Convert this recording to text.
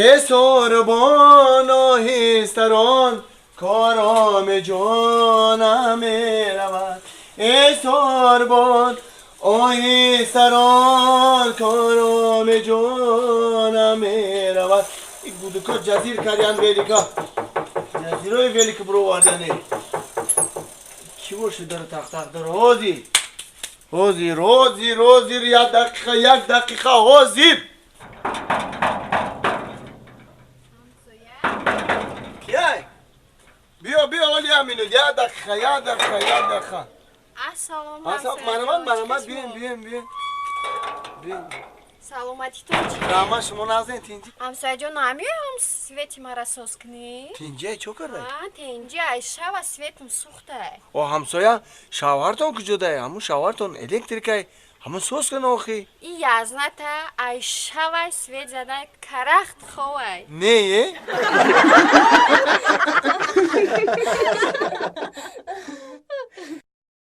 Эй сорбон оҳистарон, кором ҷонам меравад. Эй сорбон оҳистарон, кором ҷонам меравад. Ин гудуко ҷазир кардян велика. Ҷазирои велика бировардане. Кӣ бошад дара тақ-тақ дара? Ҳозир. Ҳозир, ҳозир, ҳозир, як дақиқа, як дақиқа, ҳозир. Кияй? Биё, биё, оли аминуд, як дақиқа, як дақиқа, як дақиқа. Ассалом. Ассалом, марҳамат, марҳамат, биёем, биёем, биёем. Биёем. Саломатитон чӣ? Раҳмат, шумо нағзен, тинҷи? Ҳамсояҷон, намеоям свети мара соз кунӣ? Тинҷи, чо кардай? А, тинҷи, ай шава светм сӯхтай. О, ҳамсоя, шавҳартон куҷодай? Ҳамун шавҳартон электрикай, ҳамун соз кун охи. И язната, ай шавай свет задай, карахт ховай. Не, е?